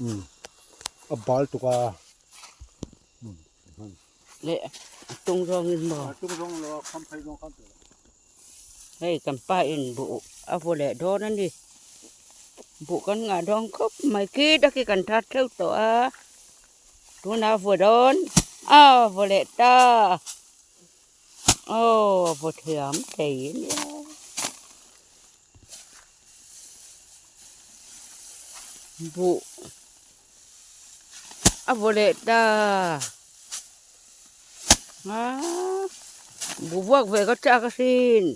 Um a bal tuk a. Le a tung zawng in maw? A tung zawng lo a kham phei zawng khan tur. Hei kan pa in buh a vaw leh dawn a ni. Buh kan ngah dawn khawp mai khi taki kan that theuh tawh a. Tunah a vaw dawn a vaw leh ta. Aw a vaw thiam thei a nia. Buh a vaw leh ta a buh vuak ve ka chak asin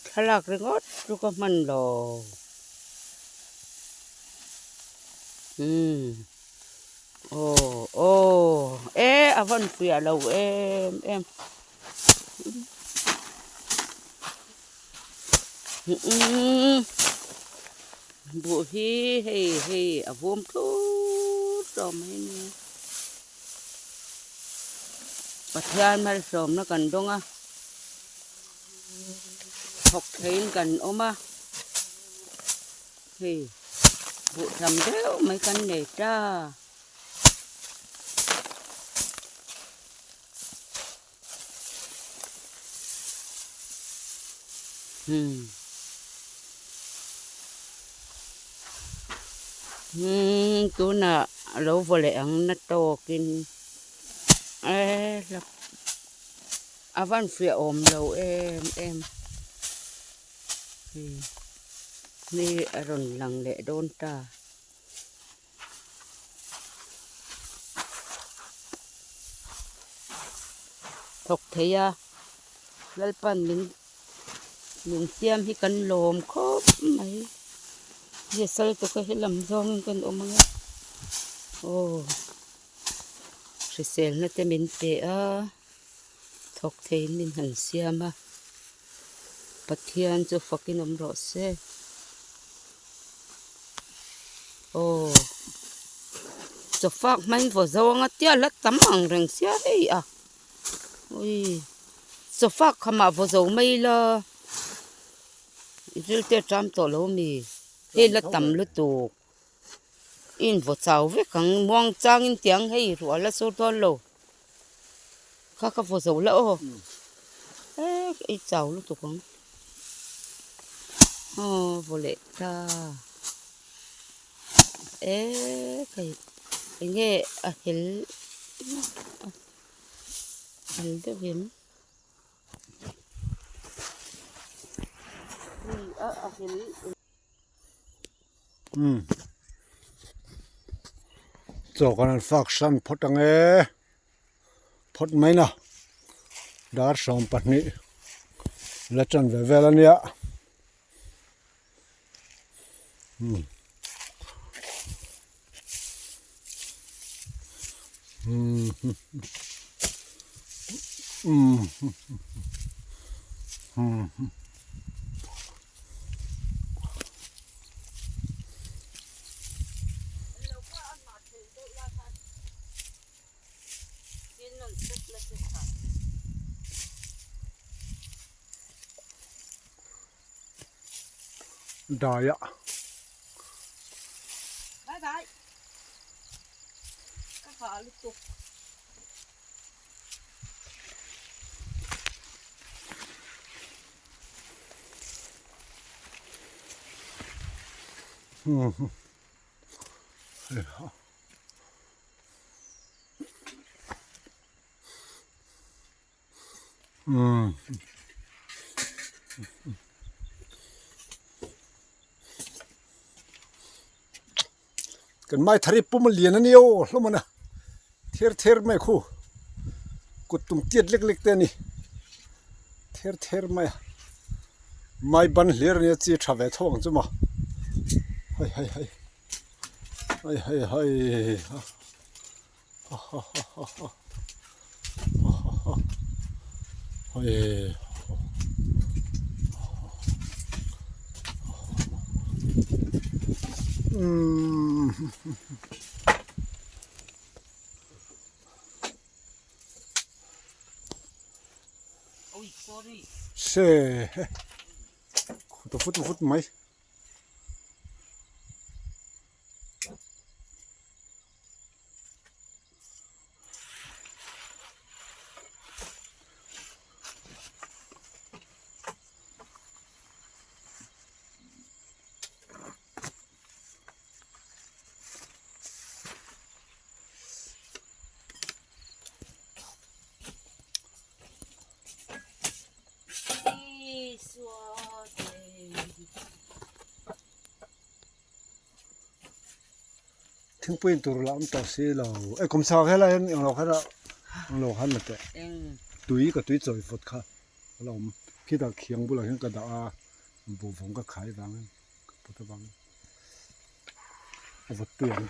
thlalak ringawt chu ka hman lo umm aw aw e a vawn fiah lo em em. Buh hi hei hei a vum thut tawh mai a nia. Pathian malsawmna kan dawng a, thawk theiin kan awm a, hei buh tam deuh mai kan nei ta. Hmm. Hmm, tunah lo vaw leh ang na tawkin e hlap a van fiah awm lo em em hmm ni a rawn lang leh dawn ta. Thawk thei a, Lalpan min min siam hi kan lawm khawp mai. Hei sal te kha helam zawngin kan awm ang a, aw hriselna te min pe a, thawk theiin min han siam a, Pathian chu fakin awm rawh se. Aw chawfak hmain vaw zo anga tia la tam ang reng sia hei a ui chawfak khamah vaw zo mai la i ril te a ṭam tawh lo ami hei la tam lutuk i invaw chau vek ang muang changin tiang hei ruah la sur dawn lo kha ka vaw zo la aw e i chau lutuk ang. Aw vaw leh ta e kai eng nge a hel a hel deuh em a a hel umm chaw kan han fak hran phawt ang e phawt mai na dar 12 la tan ve vel a nia umm umm umm umm. Dai ah. Kan mai thar hi pum a lian a ni aw hlawm a na ther ther mai khu kut tum tiat lek lek te a ni ther ther mai a mai ban hlir a nia chi tha ve tho ang chu maw hei hei hei hei hei hei ha ha ha ha ha ha ha hei. Se fut fut mai. Thingpui in tur lah awm tawh si lo. E kum chhak helai hian englo khan a englo khan la teh. Tui ka tui chawi vawt kha a la awm. Khitah khiang bulah hian ka dah a, buhvawng ka khai vangin ka put avangin a vawt tui ang.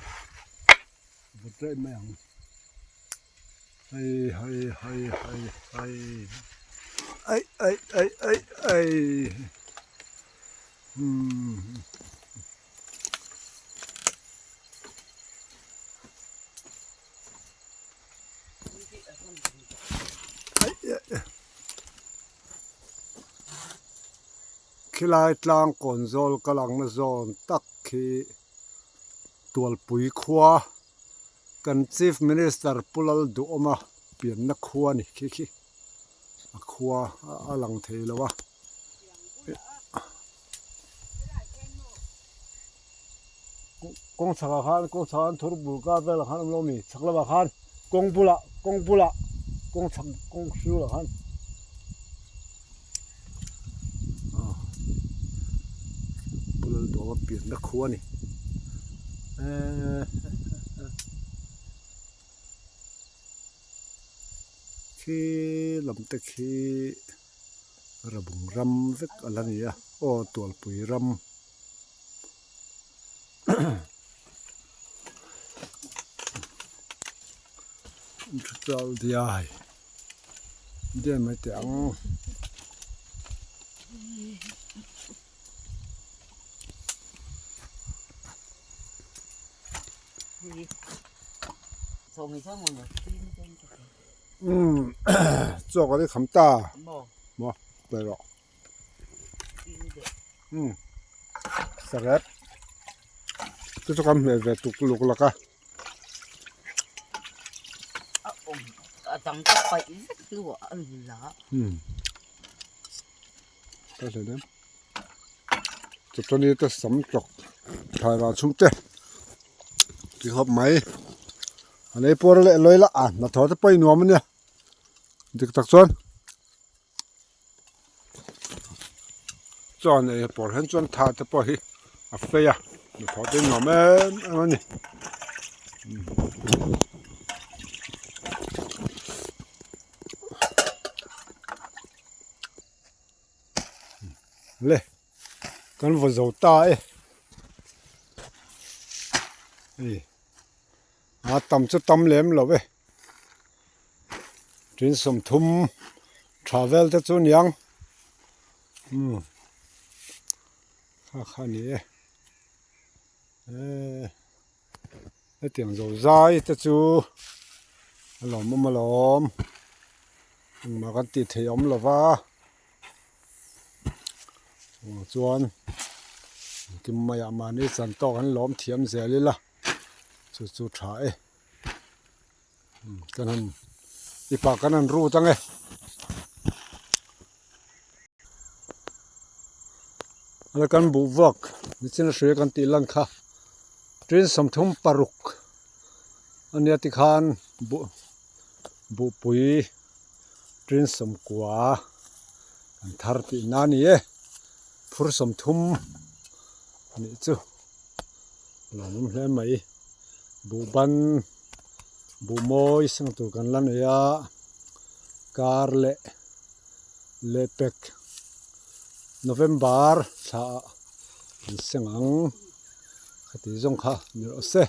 A vawt raih mai ang. Hei hei hei hei hei aih aih aih aih aih umm. Khilai tlang kawn zawl ka langna zawn tak khi Tualpui khua kan Chief Minister Pu Lalduhawma pianna khua a ni khi khi a khua a lang thei lo a. Kawng chhakah khan kawng chhakah khan thur bul kar velah khan a awm lo mi chhak lamah khan kawng bulah kawng bulah kawng chhak kawng hriulah khan Pu Lalduhawma pianna khua a ni eehh khi lam te khi. Rabung ram vek a la ni a aw tualpui ram thu chal diai diai mai teh ang. Umm chaw ka kham ta maw pe rawh umm sarep chu chu kan hmeh ve tuk luk lak a. Umm ka hre lem chutani te sam tawk thlai vang chhung te ti khawp mai. A lei pawr leh lawi la a hnathawh te pawh i nuam a nia dik tak chuan chuan ei pawr hian chuan tha te pawh hi a fei a hnathawh te nuam em em a ni. Le kan vaw zo ta e hei. A tam chu tam lem lo e tin 30 tha vel te chu niang umm kha kha a ni e eee hetiang zo zai te chu a lawmawm alawm engmah kan tih theih awm lo va chuan engkim maiah mahni chan tawk an lawm thiam zel ila. Chu chu tha e kan han ipa kan han rut ang e ala kan buh vak nichin a hria kan tih lan kha tin 36 ania tikhan buh buhpui tin 90 an thar tihna a ni e phur 30 anih chu. Lawmawm hle mai buh ban buh mawi seng tur kan la nei a kar leh lehpek November thla ah an seng ang khati zawng kha ni rawh se.